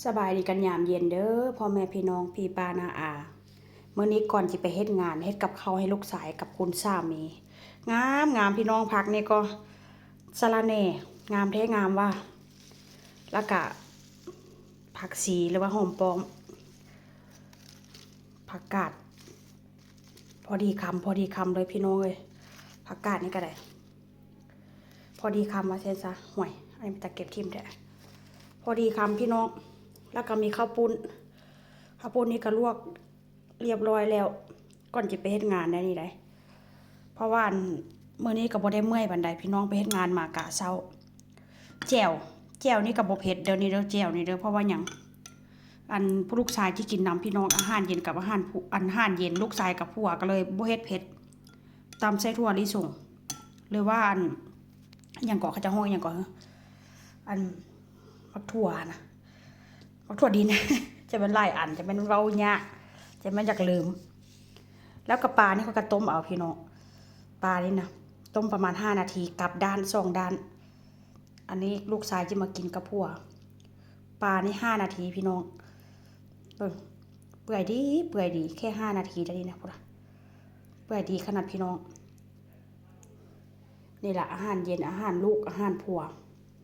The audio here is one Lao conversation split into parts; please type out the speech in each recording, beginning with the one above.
ສະບາຍດີກັນຍາມເຢັນເດີ້ ພໍ່ແມ່ພີ່ນ້ອງ ພີ່ປ້ານ້າອາ. ມື້ນີ້ກ່ອນຊິໄປເຮັດງານ ເຮັດກັບເຂົ້າໃຫ້ລູກຊາຍກັບຄຸນສາມີ. ງາມໆ ພີ່ນ້ອງ, ຜັກນີ້ກໍສະລະແໜ່ ງາມແທ້ງາມວ່າ, ແລ້ວກະຜັກຊີ ຫຼືວ່າຫອມປ້ອມ, ຜັກກາດ ພໍດີຄຳ ພໍດີຄຳເລີຍພີ່ນ້ອງເອີຍ. ຜັກກາດນີ້ກໍໄດ້ ພໍດີຄຳວ່າຊັ້ນຊະ. ຫ້ວຍ ອັນນີ້ເປັນຕາເກັບຖິ້ມແທ້. ພໍດີຄຳພີ່ນ້ອງ. ແລ້ວກໍມີເຂົ້າປຸ້ນ, ເຂົ້າປຸ້ນນີ້ກໍລວກລຽບຮ້ອຍແລ້ວ ກ່ອນຊິໄປເຮັດງານໄດ້ນີ້ໄດ໋. ເພາະວ່າ ອັນ ມື້ນີ້ກໍບໍ່ໄດ້ເມື່ອຍປານໃດພີ່ນ້ອງ, ໄປເຮັດງານມາກະເຊົ້າ. ແຈ່ວ ແຈ່ວນີ້ກໍບໍ່ເຜັດເດີ້ນີ້ເດີ້ ແຈ່ວນີ້ເດີ້. ເພາະວ່າຫຍັງ? ອັນ ຜູ້ລູກຊາຍທີ່ກິນນຳພີ່ນ້ອງ, ອາຫານເຢັນກັບອາຫານຜູ້ ອັນ ອາຫານເຢັນລູກຊາຍກັບຜົວ ກໍເລີຍບໍ່ເຮັດເຜັດ. ຕຳໃສ່ຖົ່ວລິສົງ ຫຼືວ່າ ອັນ ຫຍັງເກາະ ເຂົາເຈົ້າຮ້ອງຫຍັງເກາະ ອັນ ໝາກຖົ່ວນະ ໝາກຖົ່ວດິນ. ຈະແມ່ນຫຼາຍອັນ ຈະແມ່ນເວົ້າຍາກ ຈະແມ່ນຢາກລືມ. ແລ້ວກໍປານີ້ຂ້ອຍກໍຕົ້ມເອົາພີ່ນ້ອງ, ປານີ້ນະ ຕົ້ມປະມານຫ້ານາທີ ກັບດ້ານສອງດ້ານ. ອັນນີ້ລູກຊາຍຈະມາກິນກັບຜົວ. ປານີ້ຫ້ານາທີພີ່ນ້ອງ. ເບິ່ງ ເປື່ອຍດີ ເປື່ອຍດີ ແຄ່ຫ້ານາທີເທົ່ານີ້ນະ ພຸ້ນນະ ເປື່ອຍດີຂະໜາດພີ່ນ້ອງ. ນີ້ລະອາຫານເຢັນ ອາຫານລູກ ອາຫານຜົວ.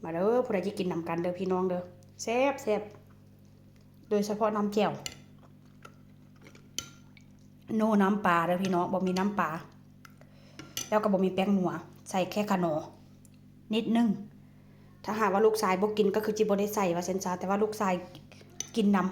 ມາເດີ້ ຜູ້ໃດຈະກິນນຳກັນເດີ້ພີ່ນ້ອງເດີ້. ແຊບໆ ໂດຍສະເພາະນ້ຳແຈ່ວ. ໂນນ້ຳປາເດີ້ພີ່ນ້ອງ, ບໍ່ມີນ້ຳປາ ແລ້ວກໍບໍ່ມີແປ້ງນົວ, ໃສ່ແຄ່ຂະໜໍນິດໜຶ່ງ. ຖ້າຫາກວ່າລູກຊາຍບໍ່ກິນ ກໍຄືຊິບໍ່ໄດ້ໃສ່ວ່າຊັ້ນຊະ, ແຕ່ວ່າລູກຊາຍກິນນຳ